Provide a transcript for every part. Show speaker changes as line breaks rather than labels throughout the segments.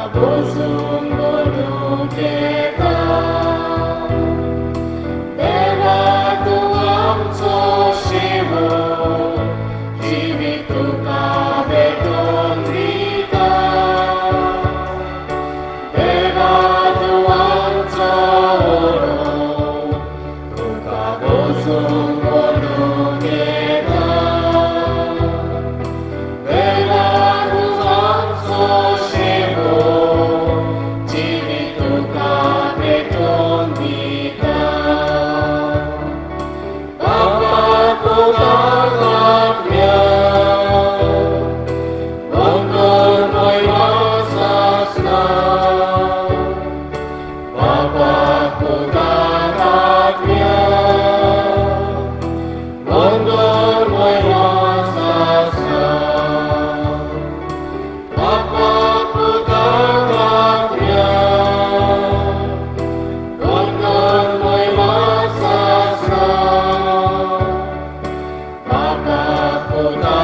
बोजून बोलूंक येता. देवा तूं आमचो शेवो, जिवीत तुका भेटोवन दिता. देवा तूं आमचो ओरो, तुका बोजून बोलूंक येता. देवा तूं आमचो शेवो, जिवीत तुका भेटोवन दिता. बापा पुता आत्म्या, मंगलमय सासना. बापा पुता आत्म्या, मंगलमय सासना. बापा पुता आत्म्या, मंगलमय सासना. बापा पुता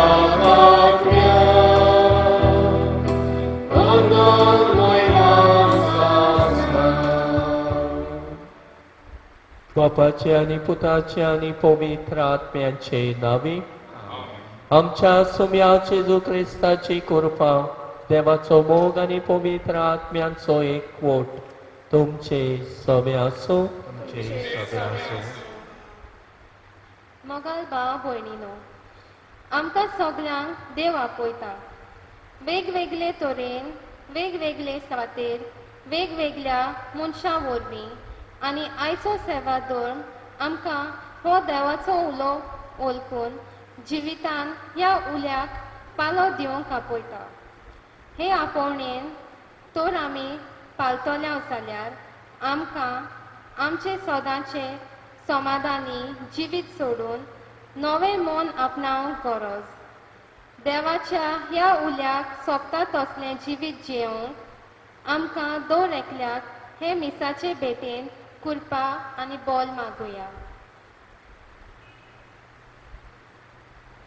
आत्म्या, मंगलमय सासना.
बापाचे आनी पुताचे आनी पवित्र आत्म्याचे नावी. आमच्या सुम्या जेजू क्रिस्ताची कृपा, देवाचो मोग आनी पवित्र आत्म्यांचो एकवट तुमचे सवे आसूं.
तुमचे सगळे आसूं.
मोगाल भाव भयणीनो, आमकां सगल्यांक देव आपयता. वेगवेगळे तरेन, वेगवेगळे सुवातेर, वेगवेगळ्या मनशां वरवीं. आनी आयचो सेवा धर्म आमकां हो देवाचो उलो वळखून जिवितान ह्या उल्याक पालो दिवंक आपयता. हे आपोवणेन तर आमी पालतले जाल्यार आमकां आमचे सदांचे समाधानी जिवीत सोडून नवें मन आपणावंक गरज. देवाच्या ह्या उल्याक सोबता तसलें जिवीत जियेवंक आमकां दर एकल्याक हे मिसाचे भेटेन कृपा आनी बोल मागुया.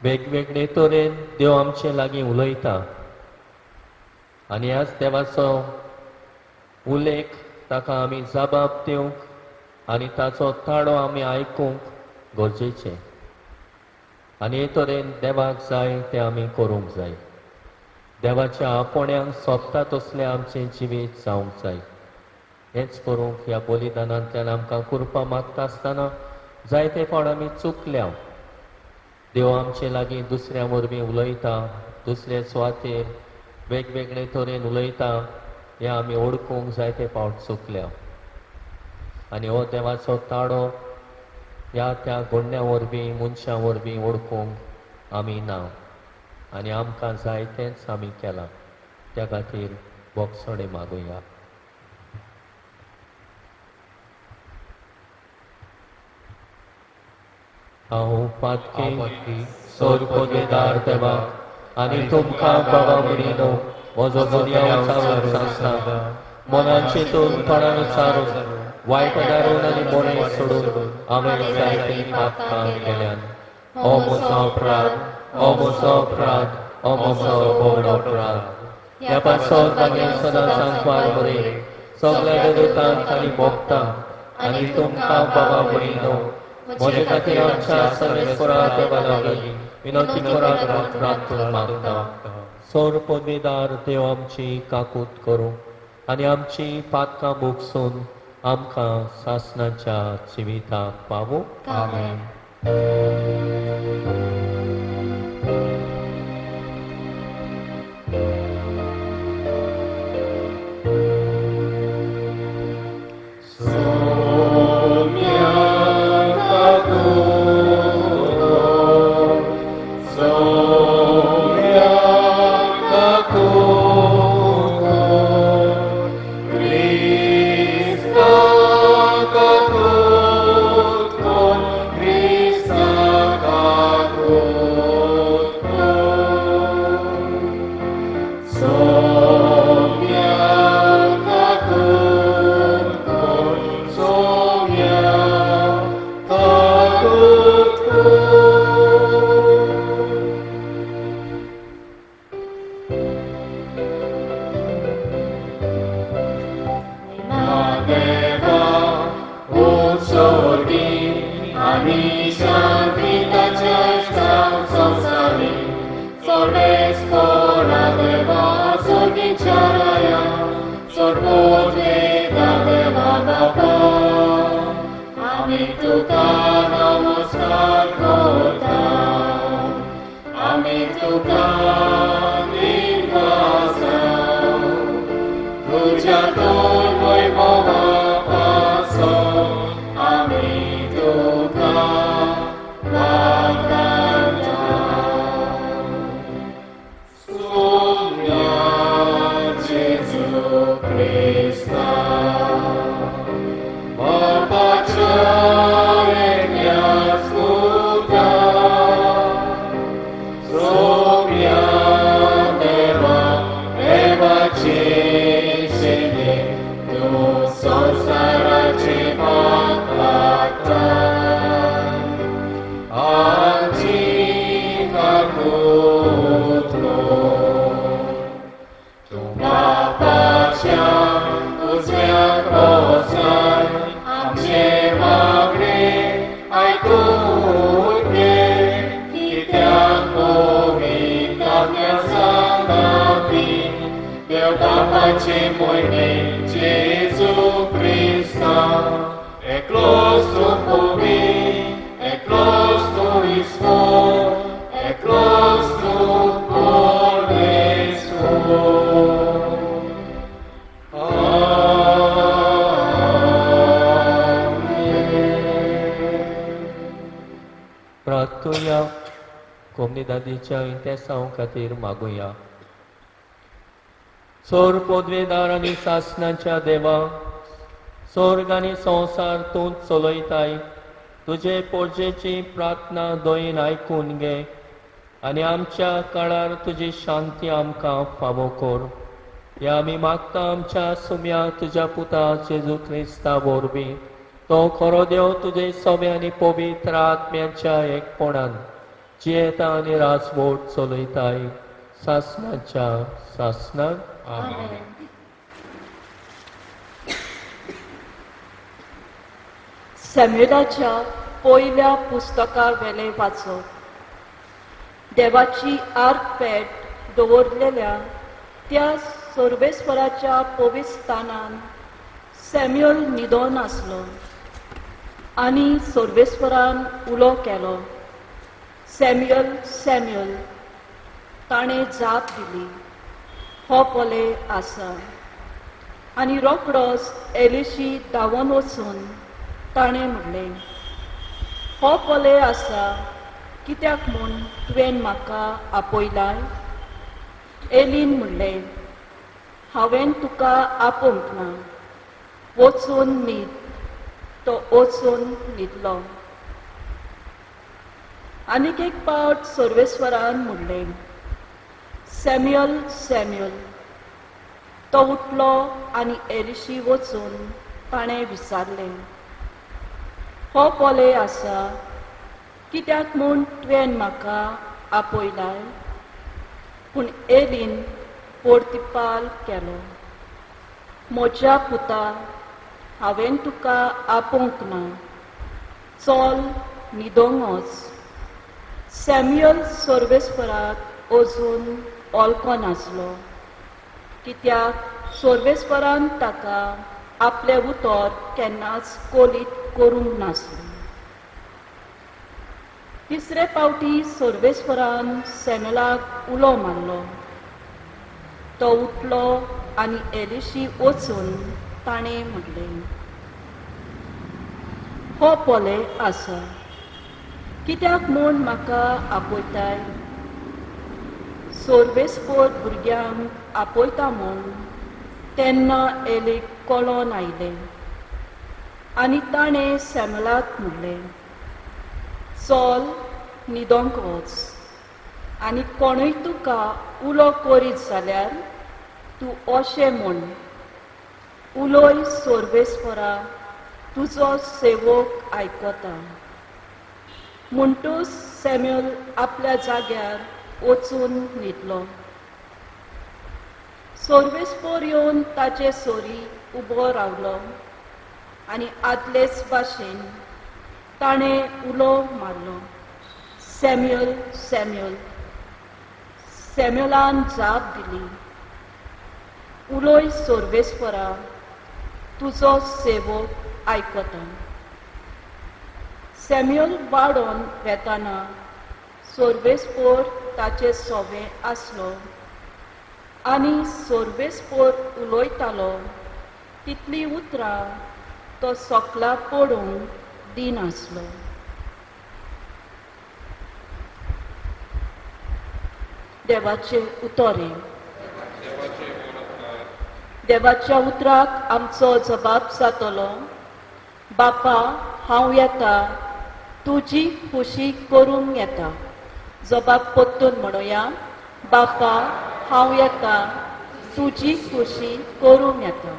वेगवेगळे तरेन देव आमचे लागीं उलयता आनी ह्याच देवाचो उल्लेख ताका आमी जबाब दिवंक आनी ताचो ताळो आमी आयकूंक गरजेचें. आनी हे तरेन देवाक जाय तें आमी करूंक जाय. देवाच्या आपोवण्यांक सोबता तसलें आमचें जिवीत जावंक जाय. हेंच करूंक ह्या बलिदानांतल्यान आमकां कृपा मागता आसतना जायते फावट आमी चुकल्या. देव आमचे लागीं दुसऱ्या वरवीं उलयता, दुसरे सुवातेर वेगवेगळे तरेन उलयता, हें आमी ओळखूंक जायते फावट चुकल्या. आनी हो देवाचो ताळो ह्या त्या घडण्या वरवीं, मनशां वरवीं ओळखूंक आमी ना आनी आमकां जाय तेंच आमी केलां. त्या खातीर बोगसणें मागुया. हांव पातकी सोर पदवेदार देवाक आनी तुमकां बाबा भयणीनो म्हजो गुन्यांव चालून सांगता. मनान चिंतून, तोंडान उच्चारून, वायट दारून आनी बरें सोडून हांवें जायतीं पातकां केल्यान. हो म्हजो अपराध, हो म्हजो अपराध, हो म्हजो व्हड अपराध. ह्या पासत मागीर सदां सांगपाक बरें सगल्या देवतांक आनी भोगता आनी तुमकां बाबा भयणीनो म्हजे खातीर आमच्या सर्वेस्परा देवा लागीं विनंती करात प्रार्थना मागता. सोर पदवेदार देव आमची काकूत करूं आनी आमची पातकां भोगसून आमकां सासणाच्या जिविताक पावूं.
आमेन.
Krista. सोर्वोजेता देवा बापा, आमी तुका नमस्कार करता, आमी तुका दिनवासा, तुज्या तोर वैभवा पासोन आमी तुका वाखाणता. सोम्या जेजू क्रिस्ता, बापाच्या एकल्याच पुता, सोम्या देवा देवाची शिणी, तूं संवसाराची पाप लागता, आमची काकूत कर. तूं बापाच्या उजव्या बसून आमचें मागणें आयकून घे, कित्याक पवित्र आत्म्या सांगाती देव बापाचे मोहिमे जेजू क्रिस्ता, एकलोच तूं पवित्र, एकलोच तूं ईश्वर, एकलोच तूं परमेश्वर. आमेन.
प्रार्थुया कोमनिदादीच्या इंतेसांव खातीर मागुया. सोर पदवेदार आनी सासणाच्या देवा, स्वर्ग आनी संवसार तूं चलयताय, तुजे पोरजेची प्रार्थना दयेन आयकून घे आनी आमच्या काळार तुजी शांती आमकां फावो कर. ह्या आमी मागता आमच्या सुम्या तुज्या पुता जेजू क्रिस्ता वरवीं, तो खरो देव तुजे सवे आनी पवित्र आत्म्याच्या एकपणान जियेता आनी राजवट चलयताय सासणाच्या सासणाक.
आमेन.
सॅम्युलाच्या पयल्या पुस्तका वेलें वाचप. देवाची आर्क पेट दवरलेल्या त्या सर्वेस्वराच्या पवित्रस्थानान सॅम्युअल न्हिदोन आसलो आनी सर्वेस्वरान उलो केलो, सॅम्युअल, सॅम्युअल. ताणें जाप दिली, हो पले आसा. आनी रोखडोच एलिशी धांवन वचून ताणें म्हणलें, हो पले आसा, कित्याक म्हूण तुवें म्हाका आपयलाय? एलीन म्हणलें, हांवें तुका आपोवंक ना, वचून न्हीद. तो वचून न्हिदलो. आनीक एक पावट सर्वेस्वरान म्हणलें, सॅम्युअल, सॅम्युअल. तो उठलो आनी एलिशी वचून ताणें विचारलें, हो पले आसा, कित्याक म्हूण तुवें म्हाका आपयलाय? पूण एलीन पोर्तिपाल केलो, म्हज्या पुता, हांवें तुका आपोवंक ना, चल न्हिदोंक वच. सॅम्युअल सर्वेस्वराक अजून वळखनासलो, कित्याक सर्वेस्वरान ताका आपलें उतर केन्नाच कोलीत करूंक नासलें. तिसरे पावटी सर्वेस्वरान सॅम्युअलाक उलो मारलो. तो उठलो आनी एलिशी वचून ताणें म्हणलें, हो पले आसा, कित्याक म्हूण म्हाका आपयताय? सर्वेस्पोर भुरग्यांक आपयता म्हूण तेन्ना एलीक कळोन आयलें आनी ताणें सॅम्युअलाक म्हणलें, चल न्हिदोंक वच आनी कोणूय तुका उलो करीत जाल्यार तूं अशें म्हण, उलोय सर्वेस्वरा, तुजो सेवक आयकता. म्हणटूच सॅम्युअल आपल्या जाग्यार वचून न्हिदलो. सर्वेस्पोर येवन ताचे सोरी उबो रावलो आनी आदलेच भाशेन ताणें उलो मारलो, सॅम्युअल, सॅम्युअल. सॅम्युअलान जाप दिली, उलय सर्वेस्परा, तुजो सेवक आयकता. सॅम्युअल वाडोवन वेताना सर्वेस्पोर ताचे सोवे आसलो आनी सर्वेस्पोर उलयतालो तितलीं उतरां तो सकला पडूंक दिनासलो. देवाचे उतरे. देवाच्या उतराक आमचो जबाब जातलो. बापा, हांव येता, तुजी खुशी करूंक येता. जबाब परतून म्हणुया. बापा, हांव येता, तुजी खुशी करूंक येता.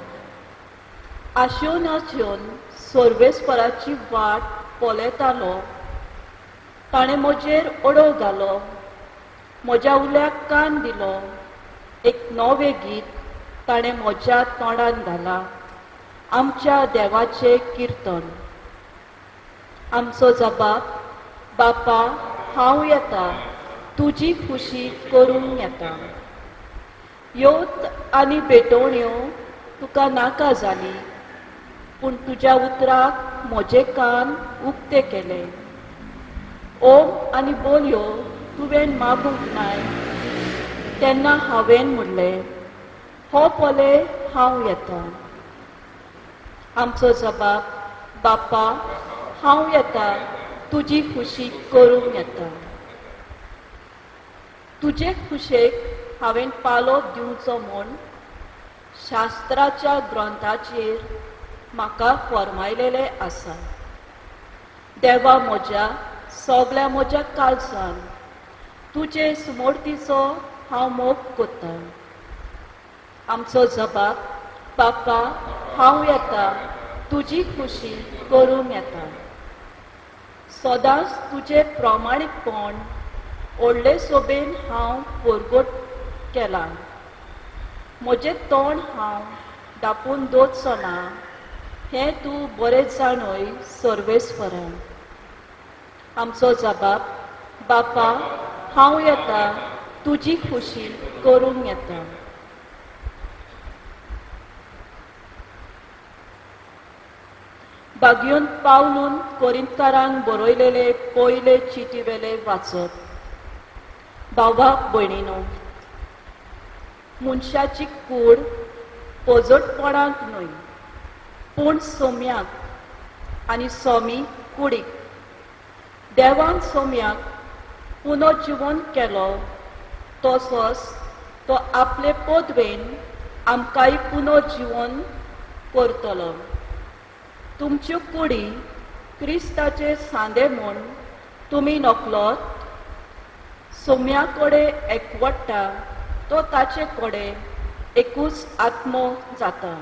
आशेवन आशेवन सर्वेस्पराची वाट पळयतालो. ताणें म्हजेर ओडो घालो, म्हज्या उल्याक कान दिलो. एक नवें गीत ताणें म्हज्या तोंडान घालां, आमच्या देवाचें किर्तन. आमचो जबाब, बापा, हांव येता, तुजी खुशी करूंक येता. योत आनी भेटवण्यो तुका नाका जाली, पूण तुज्या उतराक म्हजे कान उक्ते केले. ओम आनी बोलयो तुवें मागूंक नाय. तेन्ना हांवें म्हणलें, हो पळय हांव येता. आमचो जबाब, बापा, हांव येता, तुजी खुशी करूंक येता. तुजे खुशेक हांवें पालो दिवचो म्हूण शास्त्राच्या ग्रंथाचेर म्हाका फर्मायलेलें आसा. देवा म्हज्या, सगळ्या म्हज्या काळजान तुजे सुमोर्तीचो हांव मोग करतां. आमचो जबाब, बापा, हांव येता, तुजी खुशी करूंक येता. सदांच तुजें प्रामाणीकपण व्हडले सोबेन हांव परगट केलां. म्हजें तोंड हांव दापून दवरचो ना, हें तूं बरें जाणय सर्वेस्परा. आमचो जबाब, बापा, हांव येता, तुजी खुशी करूंक येता. बागयोन पावलून कोरिंतकारांक बरयलेले पयले चिटी वेले वाचप. भावा भयणीनो, मनशाची कूड पोजटपणाक न्हय, पूण सोम्याक आनी सोमी कुडीक. देवान सोम्याक पुनर्जिवन केलो, तसोच तो आपले पदवेन आमकांय पुनर्जिवन करतलो. तुमच्यो कुडी क्रिस्ताचे सांदे म्हूण तुमी नकलोत. सोम्या कडेन एकवट्टा तो ताचे कडेन एकूच आत्मो जाता.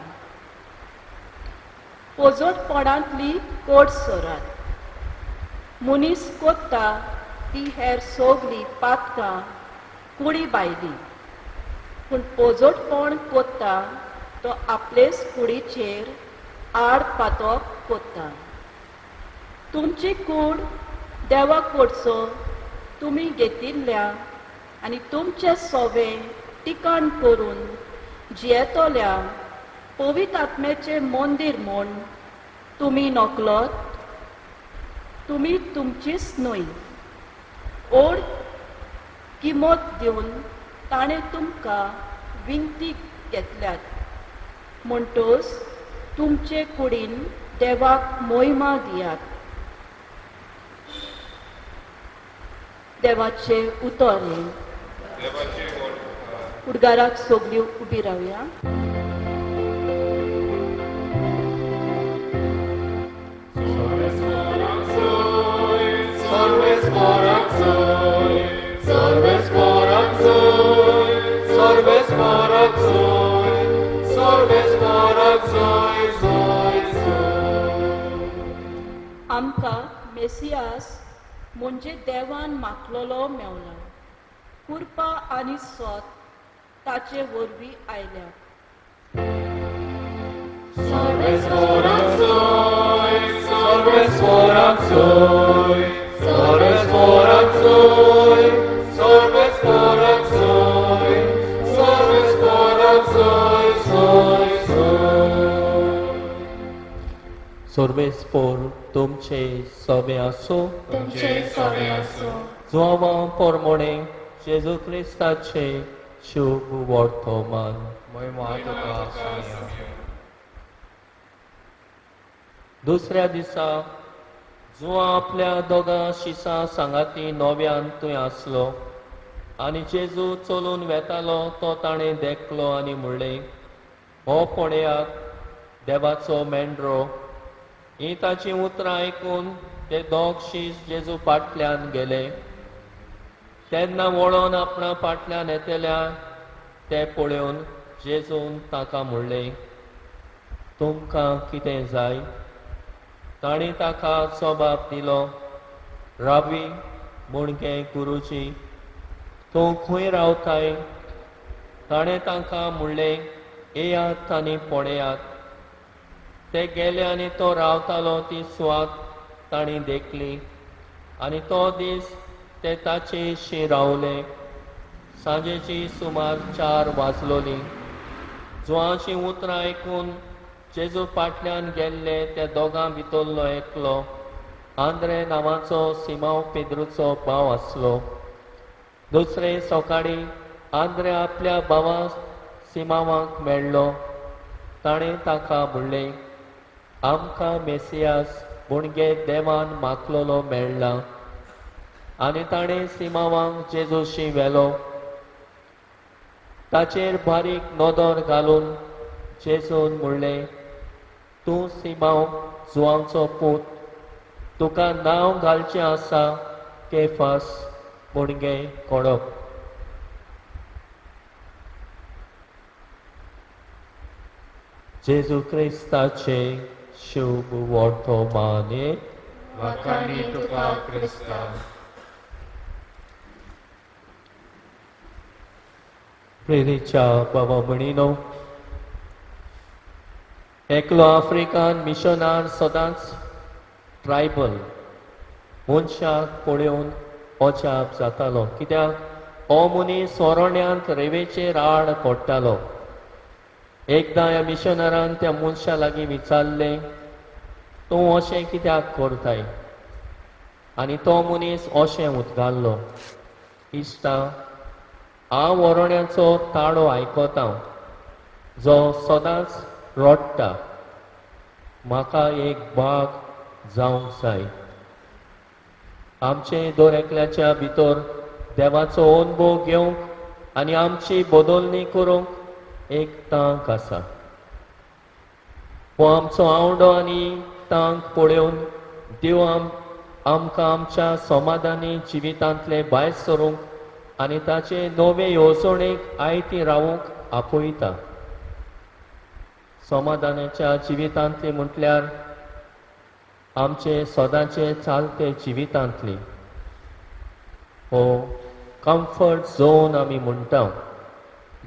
पोजटपणांतली कोड सोरात. मनीस कोत्ता ती हेर सगलीं पातकां कुडी भायली, पूण पोजटपण कोत्ता तो आपलेच कुडीचेर आड पातक कोत्ता. तुमची कूड देवा कडचो तुमी घेतिल्ल्या आनी तुमचे सोवे टिकाण करून जियेतल्या पवित्र आत्म्याचें मंदीर म्हूण तुमी नकलत. तुमी तुमचीच न्हय, ओड किमत दिवन ताणें तुमकां विनती घेतल्यात. म्हणटच तुमचे कुडीन देवाक मोहिमा दियात. देवाचे उतर हें. उडगाराक सगल्यो उबी रावया. आमकां मेसियास म्हणजे देवान माखलोलो मेवला. कृपा आनी सोत ताचे वरवीं आयल्या.
सर्वेस्पोर तुमचे सोबे आसूं.
तुमचे सोबे आसूं.
जुआंवा पोरमोणे जेजू क्रिस्ताचे शुभ वर्तमान.
महिमा तुका आसुया.
दुसऱ्या दिसा जुआ आपल्या दोगां शिसां सांगाती नव्यान थंय आसलो आनी जेजू चलून वेतालो तो ताणें देखलो आनी म्हणलें, हो पळयात देवाचो मेंढरो. हीं ताचीं उतरां आयकून ते दोग शीस जेजू फाटल्यान गेले. तेन्ना वळोन आपणा फाटल्यान येतल्या ते पळोवन जेजून ताका म्हणलें, तुमकां कितें जाय? तांणी ताका जबाब दिलो, रावी मुणगे गुरुजी, तूं खंय रावताय? ताणें तांकां म्हणलें, येयात आनी पळयात. ते गेले आनी तो रावतालो ती सुवात तांणी देखली आनी तो दीस ते ताचे रावले. सांजेची सुमार 4 वाजलोली. जुआंची उतरां आयकून जेजू फाटल्यान गेल्ले त्या दोगां भितरलो एकलो आंद्रे नांवाचो सिमांव पेद्रूचो भाव आसलो. दुसरे सकाळी आंद्रे आपल्या भावा सिमांवाक मेळ्ळो. ताणें ताका म्हणलें, आमकां मेसियास बुणगे देवान माखलोलो मेळ्ळा. आनी ताणें सिमांवाक जेजूशी व्हेलो. ताचेर बारीक नदर घालून जेजून म्हणलें, तूं सिमांव जुआंवचो पूत, तुका नांव घालचें आसा केफास मुणगे कोडप. जेजू क्रिस्ताचे शुभ वर्तमाने.
वाखाणी तुका क्रिस्ता.
प्रेरीच्या बाबा म्हणिनो, एकलो आफ्रिकन मिशनार सदांच ट्रायबल मनशाक पळोवन अजाप जातालो, कित्याक हो मनीस अरण्यांत रेंवेचेर आड पडटालो. एकदां ह्या मिशनरान त्या मनशा लागीं विचारलें, तूं अशें कित्याक करताय? आनी तो मनीस अशें उदगारलो, इश्टा, हांव अरण्याचो ताळो आयकता जो सदांच रडटा, म्हाका एक भाग जावंक जाय. आमचे दर एकल्याच्या भितर देवाचो अनुभव घेवंक आनी आमची बदलणी करूंक एक तांक आसा. हो आमचो आवडो आनी तांक पळोवन देव आमकां आमच्या समाधानी जिवितांतले भायर सरूंक आनी ताचे नवे येवजणेक आयती रावूंक आपयता. समाधानाच्या जिवितांतली म्हटल्यार आमचे सदांचे चालते जिवितांतली हो कम्फर्ट झोन आमी म्हणटा.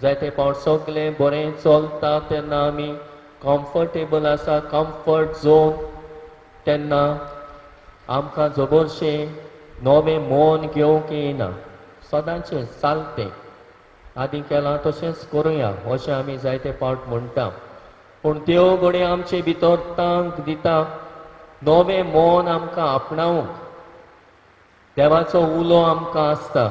जायते फावट सगळें बरें चलता तेन्ना आमी कम्फर्टेबल आसा, कम्फर्ट झोन, तेन्ना आमकां जबरशें नवें मन घेवंक येना. सदांचें चालतें आदीं केलां तशेंच करुया अशें आमी जायते फावट म्हणटा. पूण देव घडये आमचे भितर तांक दिता नवें मन आमकां आपणावंक. देवाचो उलो आमकां आसता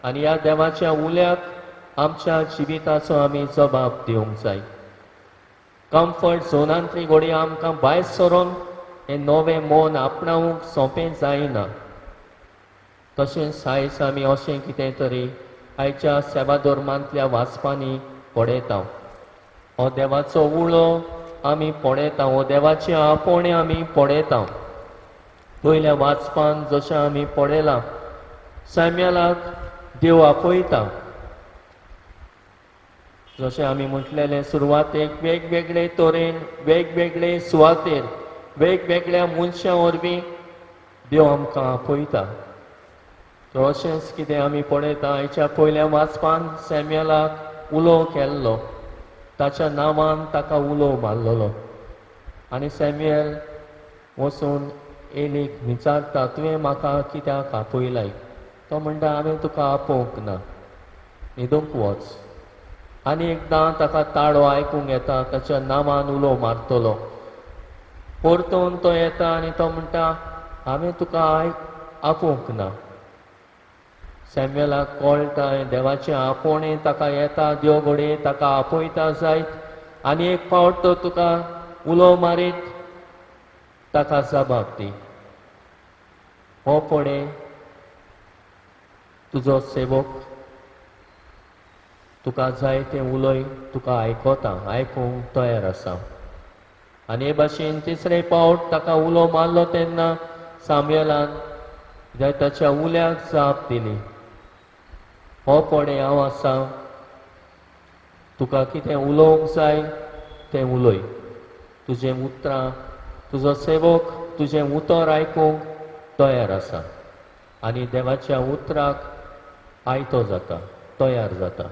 आनी ह्या देवाच्या उल्याक आमच्या जिविताचो आमी जबाब दिवंक जाय. कम्फर्ट झोनांतली घडये आमकां भायर सरून हें नवें मन आपणावंक सोंपें जायना. तशेंच आयज आमी अशें कितें तरी आयच्या सेवाधर्मांतल्या वाचपांनी पळयता. हो देवाचो उलो आमी पळयता, हो देवाचें आपोवणें आमी पळयता. पयल्या वाचपान जशें आमी पळयलां, सॅम्युअलाक देव आपयता. जशें आमी म्हटलेलें सुरवातेक वेगवेगळे तरेन वेगवेगळे सुवातेर वेगवेगळ्या मनशां वरवीं देव आमकां आपयता. तर अशेंच कितें आमी पळयता आयच्या पयल्या वाचपान सॅम्युअलाक उलो केल्लो, ताच्या नांवान ताका उलो मारलेलो आनी सॅम्युअल वचून एलीक विचारता, तुवें म्हाका कित्याक आपयलाय? तो म्हणटा, हांवें तुका आपोवंक ना, न्हिदूंक वच. आनी एकदां ताका ताळो आयकूंक येता, ताच्या नांवान उलो मारतलो. परतून तो येता आनी तो म्हणटा, हांवें तुका आपोवंक ना. सॅम्युअलाक कळटा देवाचें आपोवणें ताका येता, देव घडये ताका आपयता जायत आनी एक फावट तो तुका उलो मारीत ताका जबाब दी. हो पळय तुजो सेवक तुका जाय तें उलय, तुका आयकता, आयकूंक तयार आसा. आनी हे भाशेन तिसरे फावट ताका उलो मारलो तेन्ना सामुएलान ताच्या उल्याक जाप दिली, हो पळय हांव आसा, तुका कितें उलोवंक जाय तें उलय, तुजें उतरां तुजो सेवक तुजें उतर आयकूंक तयार आसा. आनी देवाच्या उतराक आयतो जाता, तयार जाता.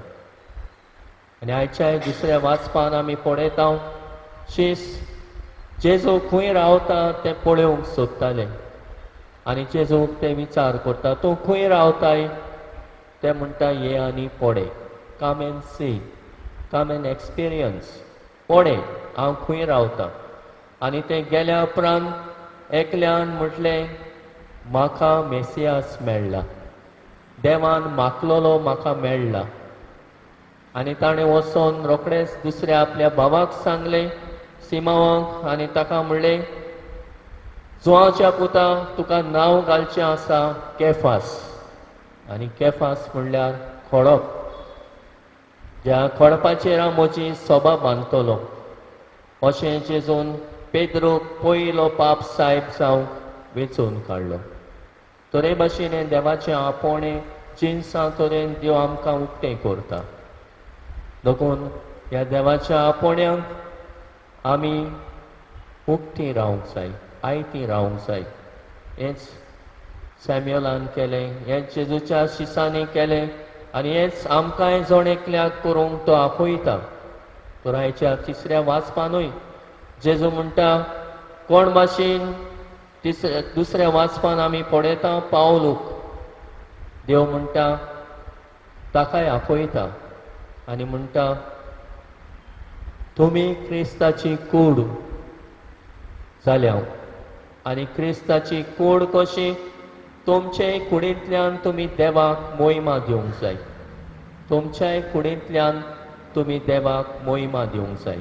आनी आयच्या दुसऱ्या वाचपान आमी पळयता शीस जेजू खंय रावता तें पळोवंक सोदताले आनी जेजूक ते विचार करता, तूं खंय रावताय? ते म्हणटा, ये आनी पळय, come and see, come and experience, पळय हांव खंय रावता. आनी ते गेल्या उपरांत एकल्यान म्हटलें, म्हाका मेसियास मेळ्ळा, देवान मागलोलो म्हाका मेळ्ळा. आनी ताणें वचोन रोखडेंच दुसऱ्या आपल्या भावाक सांगलें, सिमांवाक, आनी ताका म्हणलें, जुवाच्या पुता तुका नांव घालचें आसा केफास. आनी केफास म्हणल्यार खडप, ज्या खडपाचेर हांव म्हजी सोबा बांदतलो. अशें जेजून पेद्रूक पयलो पाप सायब जावंक वेंचून काडलो. तर हे भाशेन हें देवाचें आपोवणें जिनसां तरेन देव आमकां उक्तें करता. देखून ह्या देवाच्या आपोवण्याक आमी उक्तीं रावंक जाय, आयतीं रावंक जाय. हेंच सॅम्युअलान केलें, हेंच जेजूच्या शिसांनी केलें आनी हेंच आमकांय जण एकल्याक करूंक तो आपयता. तर आयच्या तिसऱ्या वाचपानूय जेजू म्हणटा, कोण भाशेन दुसऱ्या वाचपान आमी पळयता पावलूक देव म्हणटा ताकाय आपयता आनी म्हणटा, तुमी क्रिस्ताची कूड जाल्या आनी क्रिस्ताची कूड कशी? तुमचे कुडींतल्यान तुमी देवाक मोहिमा दिवंक जाय, तुमच्याय कुडींतल्यान तुमी देवाक मोहिमा दिवंक जाय.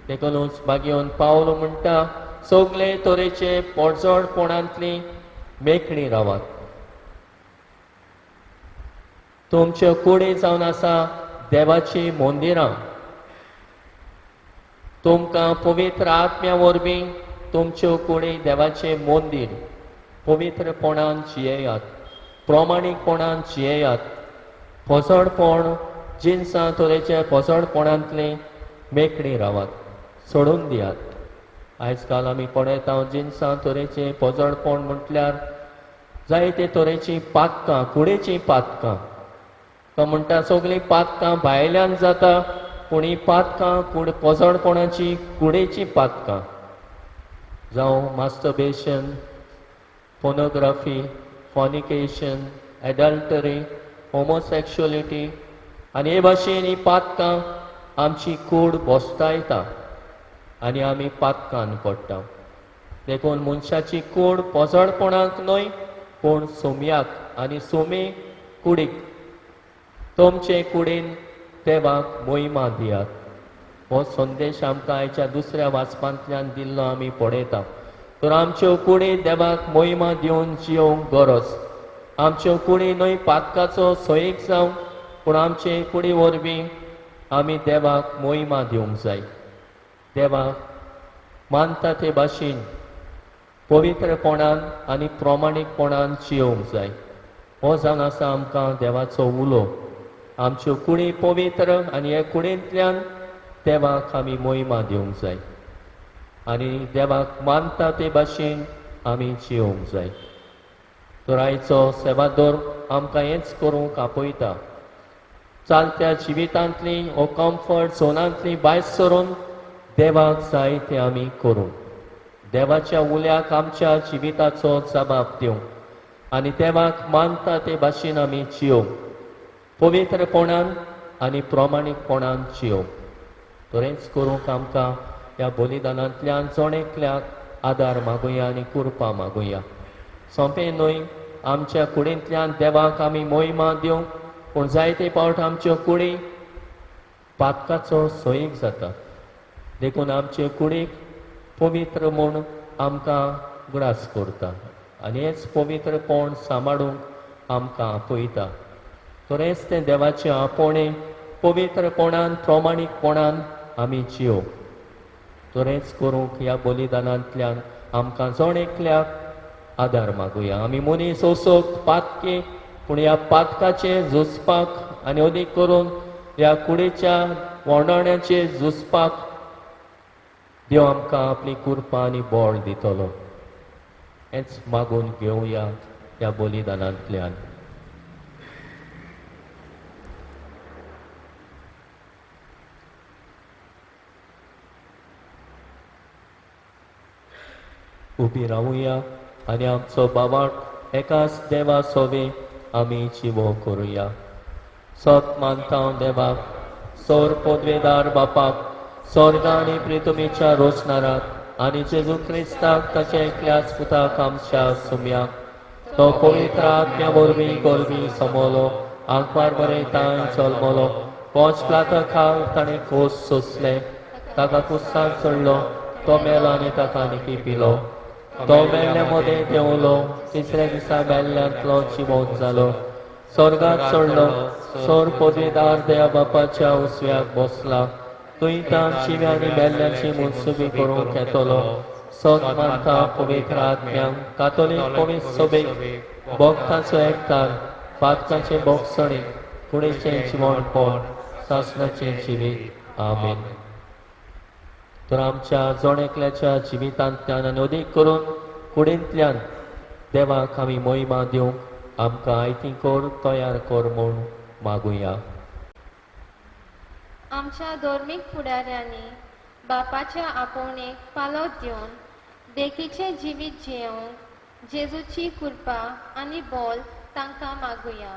देखूनच बागेवन पावल म्हणटा, सगळे तरेचे पोटजोडपणांतली मेकळी रावात, तुमच्यो कुडी जावन आसा देवाची मंदिरां, तुमकां पवित्र आत्म्या वरवीं तुमच्यो कुडी देवाचें मंदीर, पवित्रपणान जियेयात, प्रमाणीकपणान जियेयात, पोसडपण जिनसां तरेचे पोसडपणांतली मेकळी रावात, सोडून दियात. आयज काल आमी पळयता जिनसां तरेचें पोजडपण म्हटल्यार जायते तरेचीं पातकां, कुडीचीं पातकां. तो म्हणटा सगळीं पातकां भायल्यान जाता, पूण ही पातकां कूड पोजडपणाची कुडीचीं पातकां, जावं मास्टरबेशन, पोर्नोग्राफी, फॉनिकेशन, एडल्टरी, होमोसेक्शुअलिटी आनी हे भाशेन ही पातकां आमची कूड बोसतायता आनी आमी पातकान पडटा. देखून मनशाची कूड पोजडपणाक न्हय पूण सोम्याक आनी सोमे कुडीक, तुमचे कुडीन देवाक मोहिमा दियात. हो संदेश आमकां आयच्या दुसऱ्या वाचपांतल्यान दिल्लो आमी पळयता. तर आमच्यो कुडी देवाक मोहिमा दिवन जियोवंक गरज. आमच्यो कुडी न्हय पातकाचो सोयीक जावं, पूण आमचे कुडी वरवीं आमी देवाक मोहिमा दिवंक जाय. देवाक मानता ते भाशेन पवित्रपणान आनी प्रमाणीकपणान जियोवंक जाय. हो जावन आसा आमकां देवाचो उलो. आमच्यो कुडी पवित्र आनी हे कुडींतल्यान देवाक आमी मोहिमा दिवंक जाय आनी देवाक मानता ते भाशेन आमी जियोवंक जाय. तर आयचो सेवादोर आमकां हेंच करूंक आपयता. चालत्या जिवितांतली वो कम्फर्ट झोनांतली भायर सरून देवाक जाय तें आमी करूं, देवाच्या उल्याक आमच्या जिविताचो जबाब दिवंक आनी देवाक मानता ते भाशेन आमी जियोवंक, पवित्रपणान आनी प्रमाणीकपणान जियोवंक. तरेंच करूंक आमकां ह्या बलिदानांतल्यान जण एकल्याक आदार मागुया आनी कृपा मागुया. सोंपें न्हय आमच्या कुडींतल्यान देवाक आमी मोहिमा दिवंक, पूण जायते फावट आमच्यो कुडी पातकाचो सोयीक जाता. देखून आमचे कुडीक पवित्र म्हूण आमकां उगडास करता आनी हेच पवित्रपण सांबाळूंक आमकां आपयता. तर हेच तें देवाचें आपोवणें पवित्रपणान प्रमाणीकपणान आमी जियो. तर हेच करूंक ह्या बलिदानांतल्यान आमकां जण एकल्याक आदार मागुया. आमी मनीस असोक पातकी, पूण ह्या पातकाचें झुजपाक आनी अदीक करून ह्या कुडीच्या वर्णण्याचेर झुजपाक देव आमकां आपली कृपा आनी बळ दितलो. हेंच मागून घेवया ह्या बलिदानांतल्यान. उबी रावुया आनी आमचो बाबाट एकाच देवा सोवे आमी जिवो करुया. सत मानता देवाक, सौर पदवेदार बापाक, स्वर्ग आनी प्रितुमीच्या रोचनाराक आनी जेजू क्रिस्ताक ताच्या एकल्याच पुताक आमच्या सुम्याक, तो पवित्र आत्म्या वरवीं गोलवी समोलो, आंकवार बरें तांय जल्मलो, पोंच प्लाता खाल ताणें खोस सोंसले, ताका कुस्सार चडलो, तो मेलो आनी ताका निकी पिलो, तो मेल्ल्या मदें देंवलो, तिसऱ्या दिसा मेल्ल्यांतलो जिवोन जालो, स्वर्गात चडलो, सौर पदवेदार देवा बापाच्या उसव्याक बसला, थंय तान शिव्या आनी मेल्ल्यांची मनसुबी करूंक येतलो. सत मानता पवित्र आत्म्यांक, कातोलीक पवित्र सभेक, भक्तांचो एकतार, पातकाचें भोगसणी, कुडीचें जिवणपण, सासणाचें जिवीत. आमेन. तर आमच्या जण एकल्याच्या जिवितांतल्यान आनी अदीक करून कुडींतल्यान देवाक आमी मोहिमा दिवंक आमकां आयती कर, तयार कर म्हूण मागुया.
आमच्या धर्मीक फुडाऱ्यांनी बापाच्या आपोवणेक पालो दिवन देखीचें जिवीत जियेवंक जेजूची कृपा आनी बोल तांकां मागुया.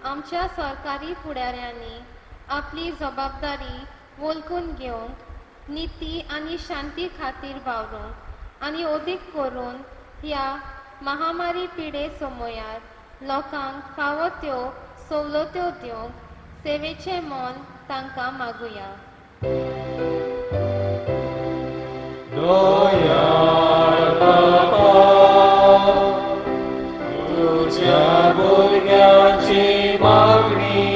आमच्या सरकारी फुडाऱ्यांनी आपली जबाबदारी वळखून घेवंक, निती आनी शांती खातीर वावरूंक आनी अदीक करून ह्या महामारी पिडे समयार लोकांक फावो त्यो सवलत्यो दिवंक सेवेचें मन तांकां मागुया.
तुझ्या भुरग्याची मागणी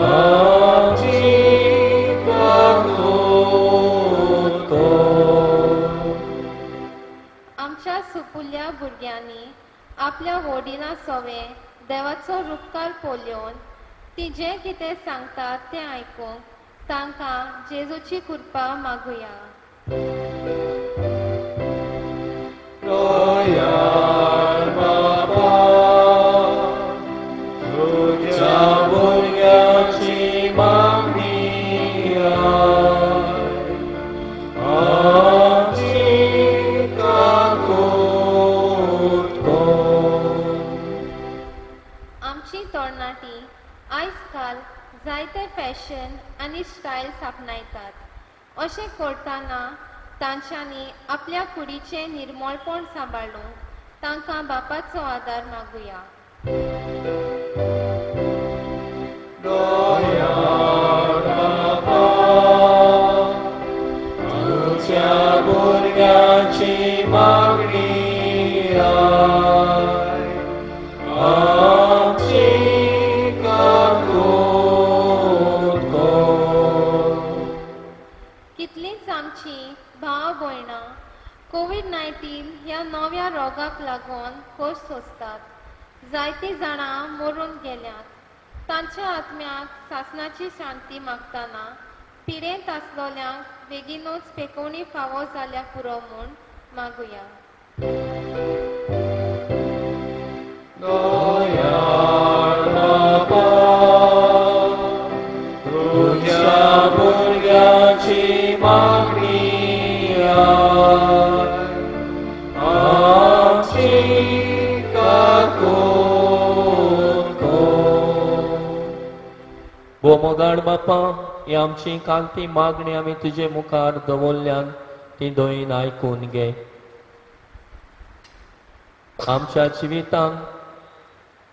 आमची काकूत कर.
आमच्या सुपुल्ल्या भुरग्यांनी आपल्या वडिलां सवें देवाचो रुपकार पळोवन ती जें कितें सांगतात तें आयकूंक तांकां जेजूची कृपा मागुया.
दयाळ बापा, तुझ्या भुरग्याची मागणी आमची काकूत कर.
आमची तरणाटी आयज काल जायते फॅशन आनी स्टायल्स आपणायतात. अशें करतना तांच्यांनी आपल्या कुडीचें निर्मळपण सांबाळूंक तांकां बापाचो आदार मागुया.
दयाळ बापा, तुझ्या भुरग्याची मागणी आमची काकूत कर.
कितलींच आमची भाव भयणां कोवीड-19 ह्या नव्या रोगाक लागून खोस सोंसतात. जायतीं जाणां मरून गेल्यात. तांच्या आत्म्याक सासणाची शांती मागतना पिडेंत आसलोल्यांक बेगीनूच पेकोवणी फावो जाल्या पुरो म्हूण मागुया.
वो मोगाळ बापा, ही आमची कांती मागणी आमी तुजे मुखार दवरल्यान ती दयेन आयकून घे. आमच्या जिवितांत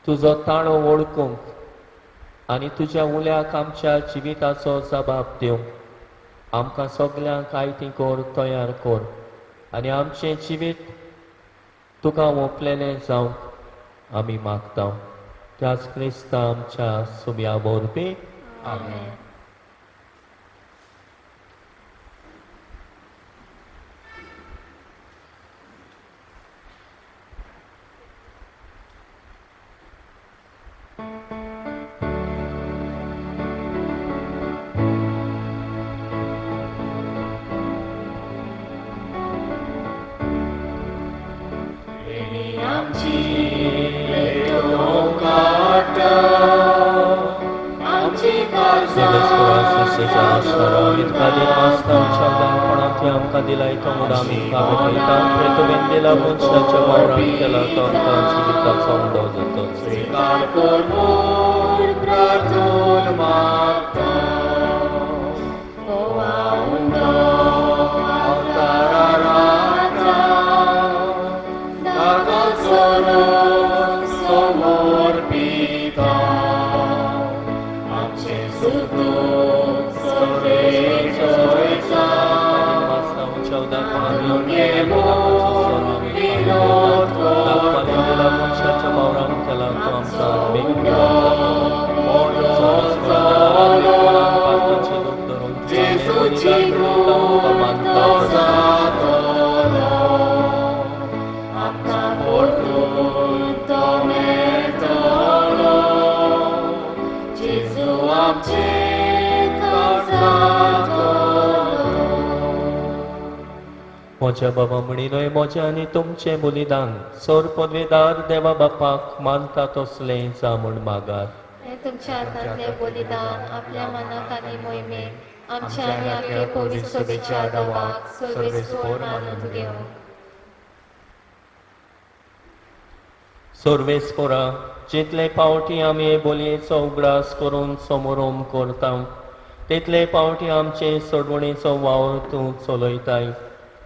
तुजो ताळो वळखूंक आनी तुज्या उल्याक आमच्या जिविताचो जबाब दिवंक आमकां सगल्यांक आयती कर, तयार कर आनी आमचें जिवीत तुका ओंपलेलें जावंक आमी मागता. त्याच क्रिस्ता आमच्या सुम्या वरवीं.
आमेन.
आमकां दिलाय तो म्हूण आमी भेटयता. तुवें दिला मनशाच्या वावरान केला तो आमकां जिविताचो उदो जाता.
स्वीकार कर म्हूण प्रार्थून मागता.
म्हज्या बाबा म्हणिनय म्हजें आनी तुमचें बलिदान सर पदवेदार देवा बापाक मानता तसलें जा म्हूण मागात.
तुमच्या हातांतलें बलिदान आपल्या मनाक आनी मोहिमेक आमच्या आनी आपले पवित्र सभेच्या देवाक सर्वेस्पोर मानून घेवंक.
सर्वेस्पोरा, जितले पावटी आमी बोलयेचो उगडास करून समोरोम करता तितले पावटी आमचे सोडवणेचो वावर तूं चलयताय.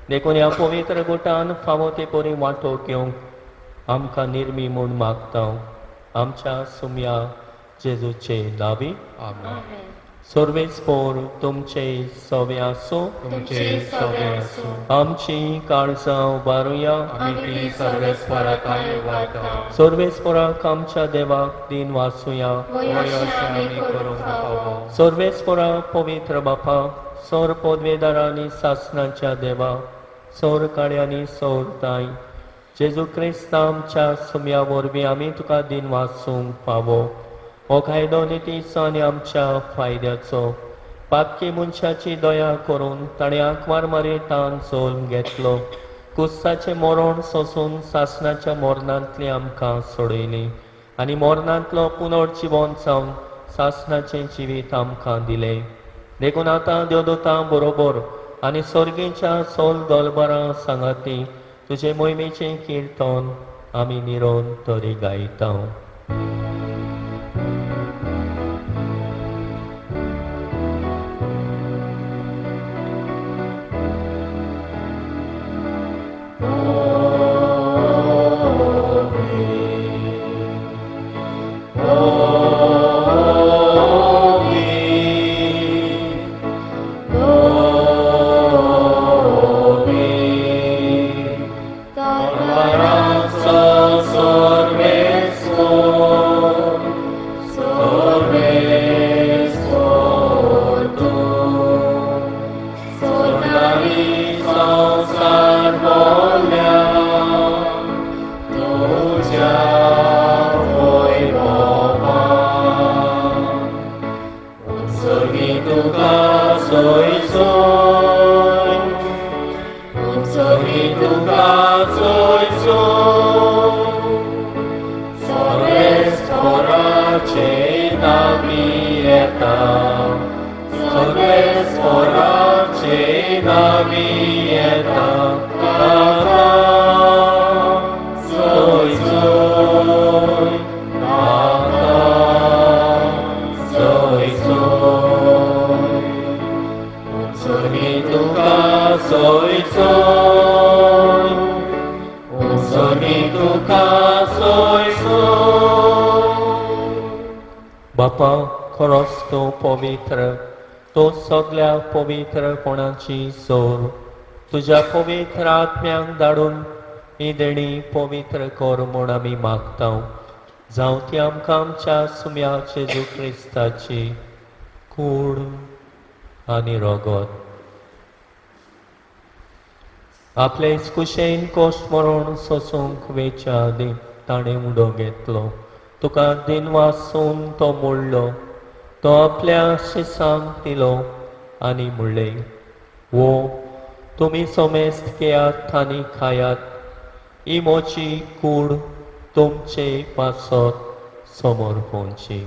देखून ह्या पवित्र गुटान फावो ते परी वांटो घेवंक आमकां निर्मी म्हूण मागता. आमच्या सुम्या जेजूचे नावी.
आमेन.
सर्वेस्पोर तुमचे सवे आसूं.
तुमचे सवे आसूं.
आमची काळजां उबारुया.
आमी ती सर्वेस्पराक उबारता.
सर्वेस्पराक आमच्या देवाक दिन वाचुया.
अशें आमी करूंक फावो.
सर्वेस्परा पवित्र बापा, सौर पदवेदारांनी सासनाच्या देवा, सौर काड्यांनी सौर ताय जेजू क्रिस्त आमच्या सुम्या वरवीं आमी तुका दिन वाचूंक फावो. हो कायदो नितीचो आनी आमच्या फायद्याचो. पातकी मनशाची दया करून ताणें आंकवार मारयेतान जल्म घेतलो. कुस्साचें मरण सोंसून सासनाच्या मरणांतली आमकां सोडयली आनी मरणांतलो पुनर्जिवन जावन सासनाचें जिवीत आमकां दिलें. देखून आतां देवदूतां बरोबर आनी सर्गीच्या सोल दलबरां सांगाती तुजे मोहिमेचें किर्तन आमी निरोन तरी गायता.
Soy, soy. तुका सोयसो.
बापा, खरोच तूं पवित्र, तूं सगल्या पवित्रपणाची सोर. तुज्या पवित्र आत्म्यांक धाडून ही देणी पवित्र कर म्हूण आमी मागता. जावं ती आमकां आमच्या सुम्या जेजू क्रिस्ताची कूड आनी रगत. आपले कुशेन कोश्ट मरण सोसूंक वेच्या आदीं ताणें उडो घेतलो. तुका दिनवासून तो मोडलो, तो आपल्या शिसांक दिलो आनी म्हणलें, वो तुमी समेस्त घेयात आनी खायात, ही म्हजी कूड तुमचे पासत समोर पोवची.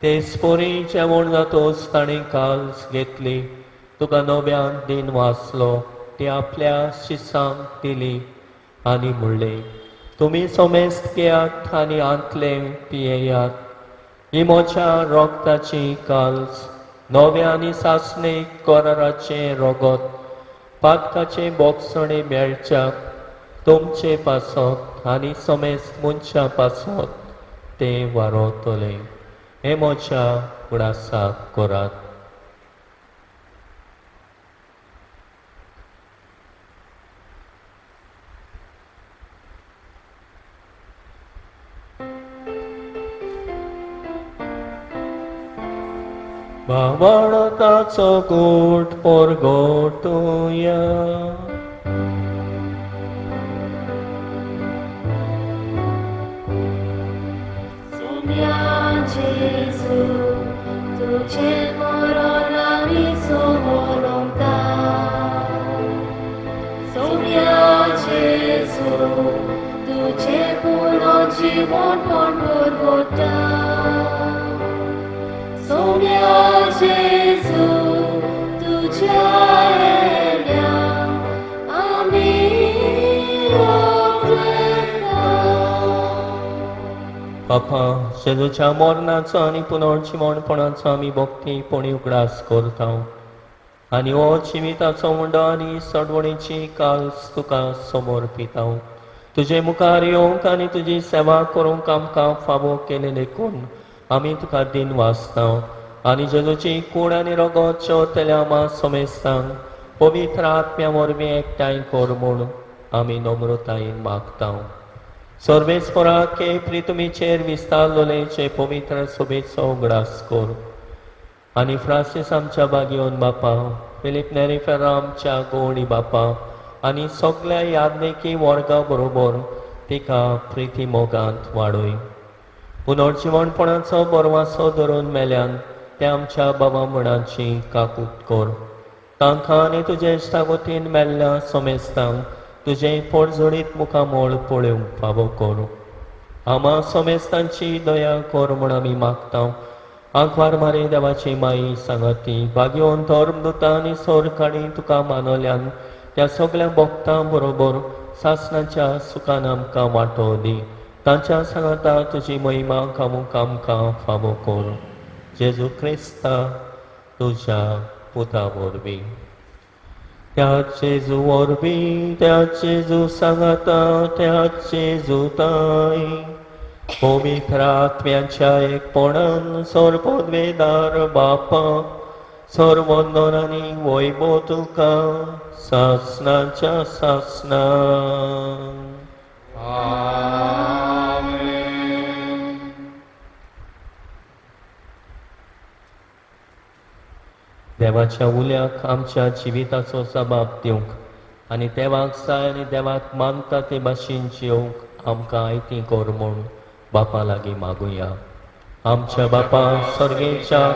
तेच परी जेवण जातोच ताणें काल्स घेतली, तुका नव्यान दिन वाचलो, ती आपल्या शिसांक दिली आनी म्हणलें, तुमी समेस्त घेयात आनी आंतले पियेयात, ही म्हज्या रोगताची काल्स, नव्या आनी सासणे कराराचें रगत, पातकाचें बोगसणें मेळच्याक तुमचे पासत आनी समेस्त मनशां पासत तें वारवतलें. हें म्हज्या उडासाक करात. भावार्थाचो गोट परगटुया.
सुम्या जेजू, तुझे मरण आमी समोरता. सुम्या जेजू, तुझे पुरो जीवन परगटा. सुम्या जेजू, तुझ्या येण्या आमी ओकलेता.
बापा, जेजूच्या मरणाचो आनी पुनर्जिवणपणाचो आमी भक्तीपणी उगडास करता आनी हो जिविताचो मुंडो आनी सडवणीची काल्स तुका समर्पिता. तुजे मुखार येवंक आनी तुजी सेवा करूंक आमकां फावो केलें देखून आमी तुका दिन वाचता आनी जेजूची कूड आनी रगत जेवतल्या आमा समेस्तांक पवित्र आत्म्या वरवीं एकठांय कर म्हूण आमी नम्रतायेन मागता. सर्वेस्पराक प्रितुमीचेर विस्तारलेचे पवित्र सोबेचो उगडास कर आनी फ्रांसीस आमच्या बागेवन बापा, फिलीप नेरी फेर्रा आमच्या गोवणी बापा आनी सगल्या यादनेकी वर्गा बरोबर तिका प्रिती मोगांत वाडय. पुनर्जिवणपणाचो बरवासो धरून मेल्यान ते आमच्या बाबा म्हणाची काकूत कर. तांकां आनी तुजे इश्टागतीन मेल्ल्या समेस्तांक तुजें पोटजोडीत मुखामोळ पळोवंक फावो कर. आमा समेस्तांची दया कर म्हूण आमी मागता. आंकवार मारी देवाची माई सांगाती भाग्योवन धर्मदुतां आनी सोरकाणी तुका मानवल्यान त्या सगल्या भक्तां बरोबर सासणाच्या सुखान आमकां वांटो दी. तांच्या सांगाता तुजी महिमा गावूंक आमकां फावो कर. जेजू क्रिस्ता तुज्या पुता वरवीं. त्या जेजू वरवीं, त्या जेजू सांगाता, त्या जेजू ताई पवित्र आत्म्याच्या एकपणान सर्ववेदार बापा सर्वंदन आनी वैभव तुका सासणाच्या सासणा.
आमेन.
देवाच्या उल्याक आमच्या जिविताचो जबाब दिवंक आनी देवाक जाय आनी देवाक मानता ते भाशेन जिवंक आमकां आयती कर म्हूण बापा लागीं मागुया. आमच्या बापा सर्गेच्या,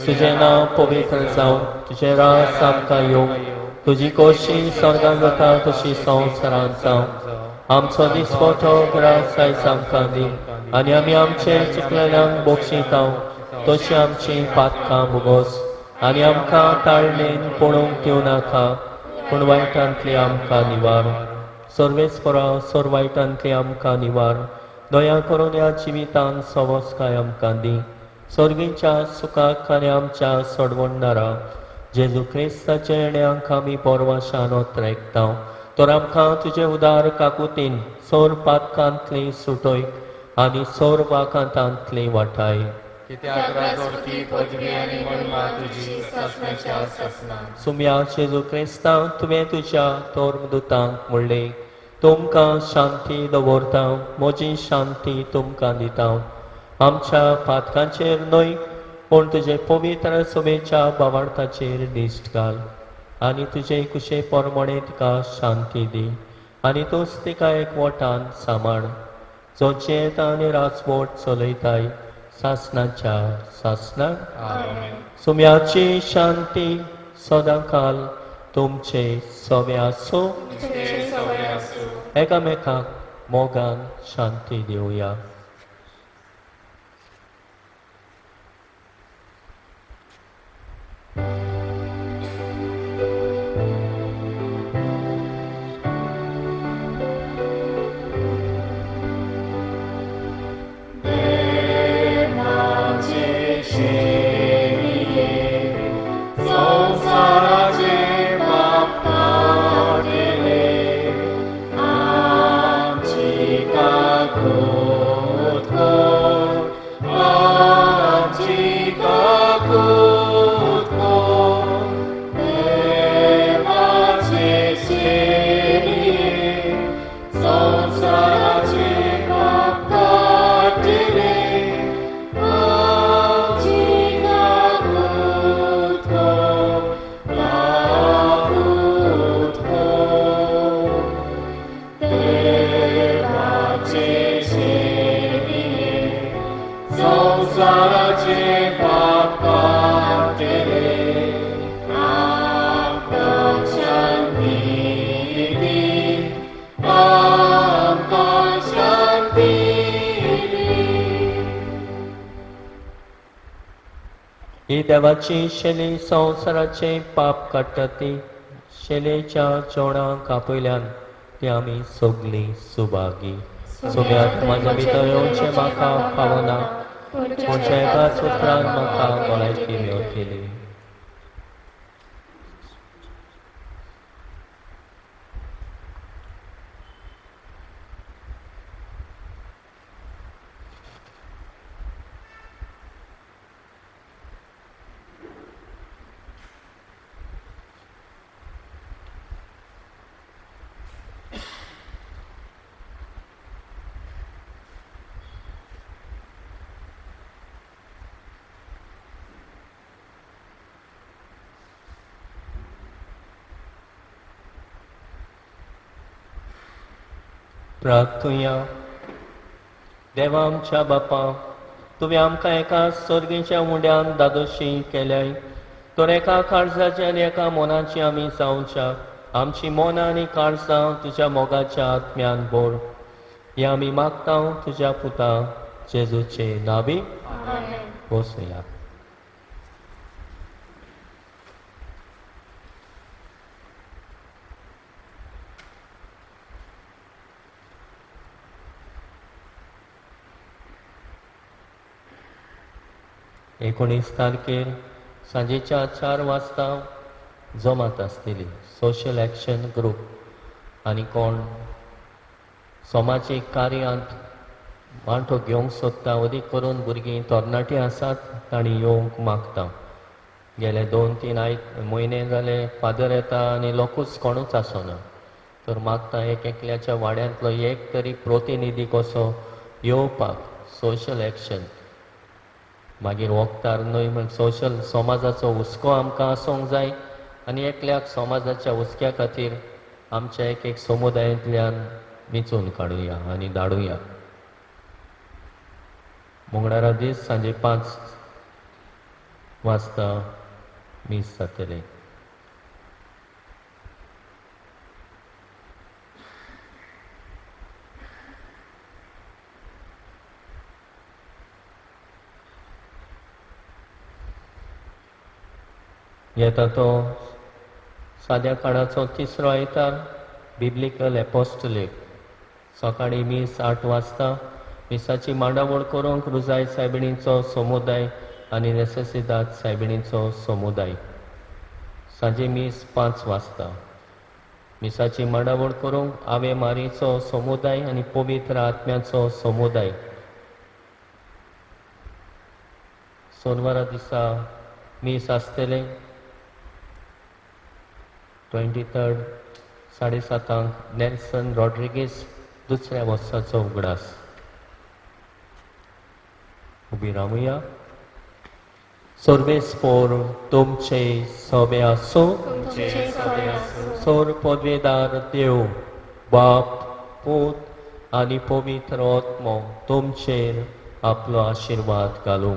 तुजें नांव पवित्र जावं, तुजें रास आमकां येवं, तुजी कोशी स्वर्गांत जाता तशी संवसारांत जावं. आमचो दिसपटो ग्रास आयज आमकां दी आनी आमी आमचे चुकलेल्यांक बक्षितांव तशी आमची पातकां भोगोस आनी आमकां ताळणेन पळोवंक दिवं नाका, पूण वायटांतली आमकां निवार. सर्वेस्परा, सर वायटांतली आमकां निवार. दया करून ह्या जिवितान सवसकाय आमकां दी. सर्गीच्या सुखाक आनी आमच्या सोडवणदारा जेजू क्रिस्ताच्या येण्याक आमी परवाशान ओतरेकता. तर आमकां तुजे उदार काकुतीन सोर पातकांतली सुटय आनी सोर वाकांतांतली वाटाय.
कित्याक राजवटी पदवी आनी महिमा तुजी सासणाच्या सासणाक.
सुम्या जेजू क्रिस्ता, तुवें तुज्या धर्मदुतांक म्हणलें, तुमकां शांती दवरता, म्हजी शांती तुमकां दिता. आमच्या पातकांचेर न्हय पूण तुजे पवित्र सभेच्या बावार्थाचेर दिश्ट घाल आनी तुजे कुशे प्रमाणे तिका शांती दी आनी तूंच तिका एकवटान सांबाळ, जो जियेता आनी राजवट चलयताय सासणाच्या सासणाक.
आमेन.
सुम्याची शांती सदांकाल तुमचे सवे आसूं.
तुमचे सवय आसूं.
एकामेकाक मोगान शांती दिवया.
देवाचे शेणये संवसाराचे पाप काडले, आमची काकूत कर, आमची काकूत कर. देवाचे शेणये संवसाराचे पाप काडले, आमची काकूत कर, काकूत कर. देवाचे शेणये संवसाराचे पाप काडले, आमकां शांती दी, आमकां शांती दी.
ही देवाची शेली संवसाराचे पाप काडटा ती शेलेच्या जेवणाक आपयल्यान ती आमी सगलीं सुभागी. सुम्यात म्हज्या भितर येवचें म्हाका फावना, पूण एकाच उतरान म्हाका भलायकी मेळटली. प्रार्थुया. देवा आमच्या बापा, तुवें आमकां एका सर्गीच्या उंड्यान दादोशी केल्याय, तर एका काळजाची आनी एका मनाची आमी जावच्या. आमची मनां आनी काळजां तुज्या मोगाच्या आत्म्यान भर. हें आमी मागता तुज्या पुता जेजूचे नावी.
आमेन.
बसुया. एकोणीस तारखेर सांजेच्या 4 वाजता जमात आसतली सोशल एक्शन ग्रूप आनी कोण समाजीक कार्यांत वांटो घेवंक सोदता, अदीक करून भुरगीं तरणाटीं आसात तांणी येवंक मागता. गेले 2-3 म्हयने जाले फादर येता आनी लोकूच कोणूच आसना, तर मागता एक एकल्याच्या वाड्यांतलो एक तरी प्रतिनिधी कसो येवपाक सोशल एक्शन. मागीर वखदार न्हय म्हण सोशल समाजाचो हुस्को आमकां आसूंक जाय आनी एकल्याक समाजाच्या हुस्क्या खातीर आमच्या एक एक समुदायांतल्यान वेंचून काडुया आनी धाडुया. मंगळारा दीस सांजे 5 वाजता मीस जातलें. येता तो साद्या काळाचो तिसरो आयतार बिब्लिकल एपोस्टलेट. सकाळीं मीस 8 वाजता मिसाची मांडावळ करूंक रुजाय सायबिणीचो समुदाय आनी नेसेसिदाद सायबिणीचो समुदाय. सांजे मीस 5 वाजता. मिसाची मांडावळ करूंक आवे मारीचो समुदाय आनी पवित्र आत्म्याचो समुदाय. सोनवारा दिसा मीस आसतलें 23 7:30 नेल्सन रॉड्रिगीस दुसऱ्या वर्साचो उगडास. उबी रावया. सर्वेस्पोर तुमचे सभे आसूं. सोर पदवेदार देव बाप पूत आनी पवित्र आत्मो तुमचेर आपलो आशिर्वाद घालूं.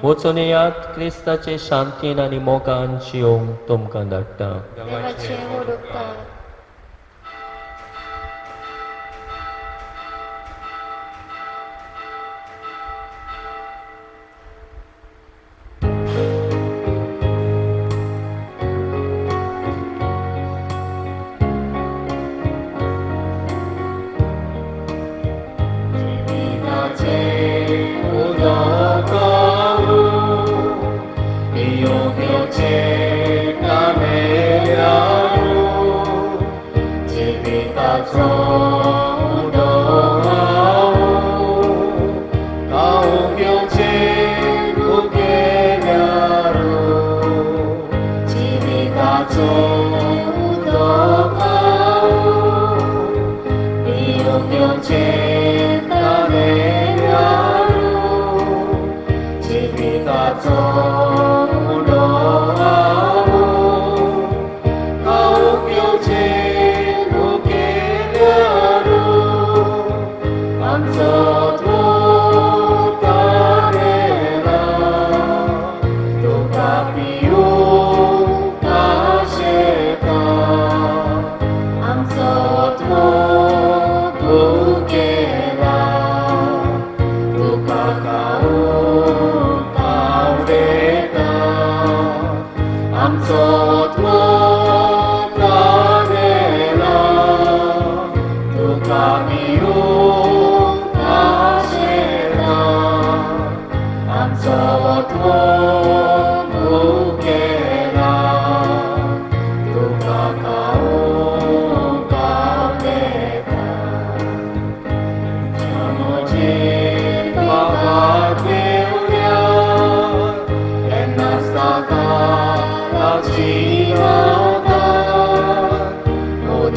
वचून येयात क्रिस्ताचे शांतीन आनी मोगान जियोंक तुमकां धाडटा.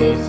This